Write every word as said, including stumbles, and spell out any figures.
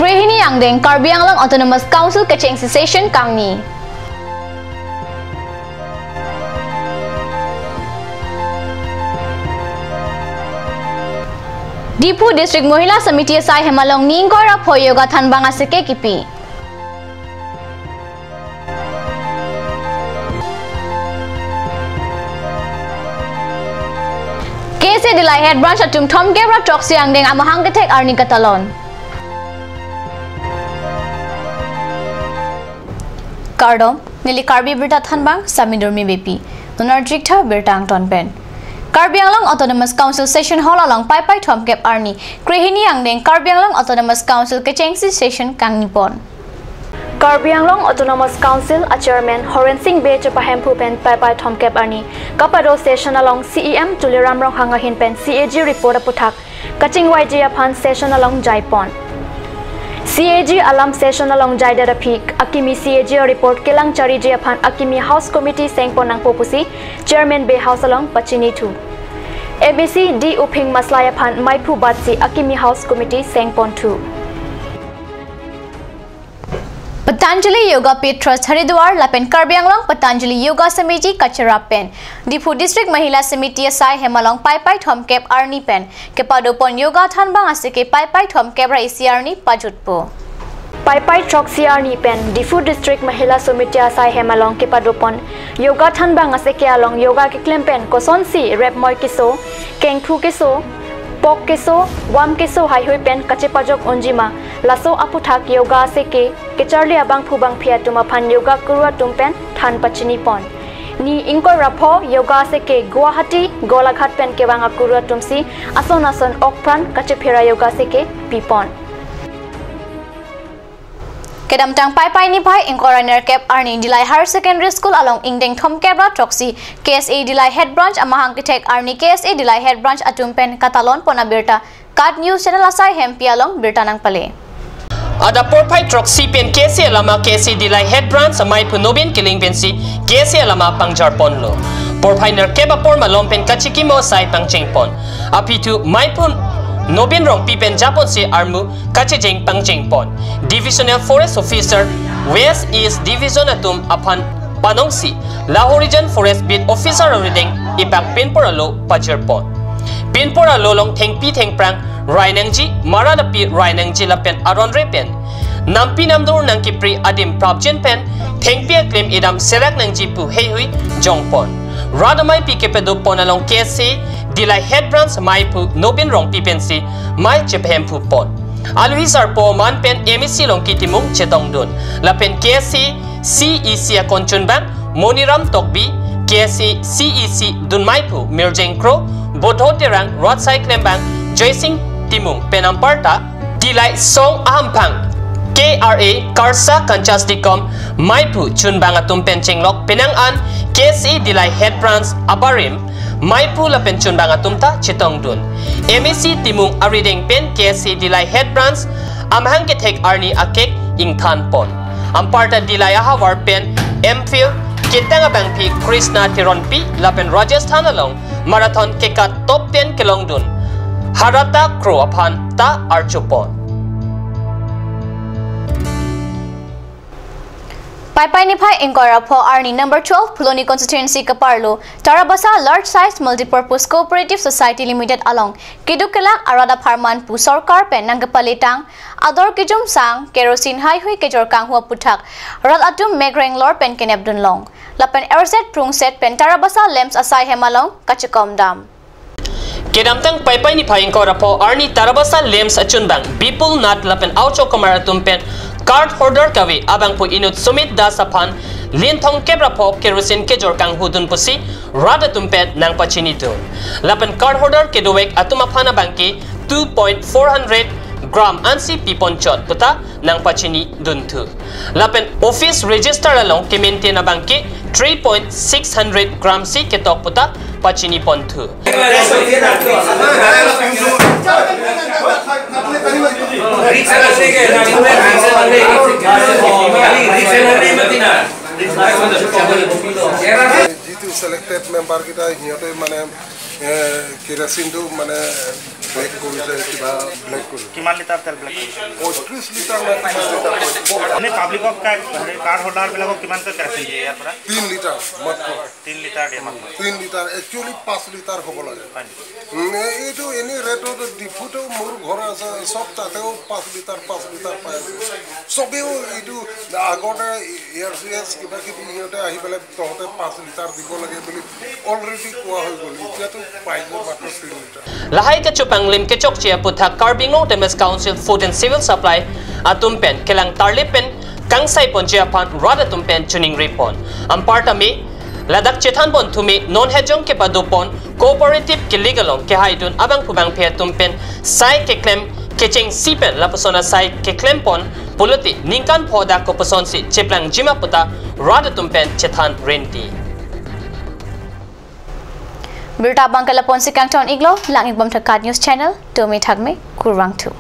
Krehini angdeng Karbi Anglong Autonomous Council kechengsi session kangni. Diphu District Mahila Samiti asai hem along ni ingkoi ra pho yoga thanbang aseke kipi. K S A Dillai Head Branch atum thomkep ra throksi angdeng amahang kethek arni katalon. Kardom, neli Karbi Birta thanbang Sami Durmi Beypi. Non arjik tha birta angton pen. Karbi Anglong Autonomous Council Session Hall along Paipai thomkep arni Krehini angdeng Karbi Anglong Autonomous Council kechengsi session kangnipon. Karbi Anglong Autonomous Council a Chairman Horensing Bey chepahemphu pen Paipai thomkep arni kapado session along C E M Tuliram Ronghang ahin pen C A G report aputhak kachingvaiji aphan session along jaipon. C A G alam session along jaidet aphi akimi C A G report kelang chariji aphan akimi House Committee sengpon nangpo pusi Chairman Bey House along pachinithu. M A C D Uphing Maslai aphan maiphu batsi akimi House Committee sengponthu. Patanjali Yoga Peeth Trust Haridwar lapen Karbi Anglong Patanjali Yoga Samiti kacherap pen Diphu District Mahila Samiti asai hem along Paipai thomkep arni pen kepadopon yoga thanbang aseke Paipai thomkep ra isi arni pajutpo. Paipai throksi arni pen Diphu District Mahila Samiti asai hem along kepadopon yoga thanbang aseke along yoga keklem pen kosonsi repmoi keso, kengphu keso, pok keso, vam keso haihui pen kachepajok unjima, laso aputhak yoga aseke kecharli abangphu bangphi atum aphan yoga kuru atum pen than pachinipon. Ni ingkoi ra pho yoga aseke Guwahati, Golaghat pen kevang akuru atumsi ason ason okpran kachephera yoga aseke pipon. Kedamtang Paipai niphai ingkoi ra nerkep arni Dillai Higher Secondary School along ingdeng thomkep ra throksi K S A Dillai Head Branch amahang kethek arni K S A Dillai Head Branch atum pen katalonpon abirta KAT News Channel asai hempi along birta nangpale. Adap porphai throksi pen K S A alama K S A Dillai Head Branch amaiphu Nobin Killing pensi K S A alama pangjarponlo. Porphai nerkep apor malom pen kachikimo asai pangchengpon. Aphi thu maiphu Nobin Rongpi pen japonsi armu kachejeng pangchengpon. Divisional Forest Officer West East Division atum aphan panongsi Lahorijan Forest Beat Officer arideng ipak pinpor alo pajirpon. Pinpor alo along thengpi thengphrang rai nangji, mara napi rai nangji lapen aron re pen nampi namdur nangkipri adim prapjin pen thengpi aklem idam serak nangji pu heihui jongpon. Rat amaipi kepadopon along K S A Dillai Head Branch maiphu Nobin Rongpi pensi mai chepahem phupon. Aluhi sarpo man pen M A C Longki Timung chetongdun. Lapen K S A C E C akon chunbang Moniram Tokbi, K S A C E C dunmaiphu Mirjeng Kro, Bodho Terang, rat asai klembang Joysing Timung pen anparta Dillai Song ahamphang K R A Karsa Kanchas Dikom maiphu chunbang atum pen chenglok penang an K S A Dillai Head Branch abarim maiphu lapen chunbang atum ta chetongdun. M A C Timung arideng pen K S A Dillai Head Branch amahang kethek arni akek ingthanpon. Anparta Dillai ahavar pen M Phil ketang abangpi Krishna Teronpi lapen Rajasthan along marathon kekat top ten kelongdun Harata Kro aphan ta archupon. Paipai niphai ingkoi ra pho arni number twelve Phuloni constituency keparlo Tarabasa Large Size Multipurpose Cooperative Society Limited along keduk kelak arat apharman pu sorkar pen nangkepaletang ador kejum sang kerosene haihui kejor kanghu aputhak rat atum mek renglor pen kenepdunlong. Lapen erset prungset pen Tarabasa lamps asai hem along kachekomdam. Kedamtang Paipai niphai ingkoi ra pho arni Tarabasa lamps achunbang Bipul Nath lapen Aucho Kumar atum pen card holder kave abangphu inut Sumit Das aphan lin thomkep ra pho kerosene kejor kanghu dun pusi rat atum pen nangpachinidun. Lapen card holder kedovek atum aphan abangke two point four hundred gram ansi piponchot puta nangpachinidunthu. Lapen office register along ke-maintain abangke three point six hundred gram si ketok puta pachiniponthu. যিটো ছিলেক্টেড মেম্বাৰকেইটাই সিহঁতে মানে, এ, কেৰাচিনটো মানে ব্লেক কৰিছে, কিবা ব্লেক কৰিছে। কিমান লিটাৰ তেল ব্লেক কৰিছে? পঁয়ত্ৰিশ লিটাৰ নে ত্ৰিশ লিটাৰ কৰিছে। এনে পাব্লিকক কাৰ্ড হল্ডাৰবিলাকক কিমানকৈ কেৰাচিন দিয়ে ইয়াৰ পৰা? তিন লিটাৰ মাত্ৰ। তিন লিটাৰ দিয়ে মাত্ৰ। তিন লিটাৰ, একচুৱেলি পাঁচ লিটাৰ হ'ব লাগে। হয় নেকি? উম, এইটো এনে ৰেটত ডিফুটো মোৰ ঘৰ আছে, চব তাতেও পাঁচ লিটাৰ, পাঁচ লিটাৰ পাই আছে। চবেও এইটো আগতে এয়াৰ চি এছ কিবা কিবি সিহঁতে আহি পেলাই তহঁতে পাঁচ লিটাৰ দিব লাগে বুলি অলৰেডি কোৱা হৈ গ'ল। এতিয়াতো পাই গ'ল মাত্ৰ তিন litre. Lahai kechopanglim kechokche aputhak Karbi Anglong Autonomous Council Food and Civil Supply atum pen kelang tarlip pen kangsai ponji aphan rat atum pen choningri pon. Anparta me ladak chethan pon thume non hejong kepado pon cooperative kilik along kehaidun abang kubang phe atum pen sai keklem kechengsi pen lapuson asai keklem pon pulote ningkan phodak kopuson si cheplang jima puta rat atum pen chethan renti. Birta bangkala ponsi kangton iglo lang igbom thakat news channel tumi thakme kurvangthu.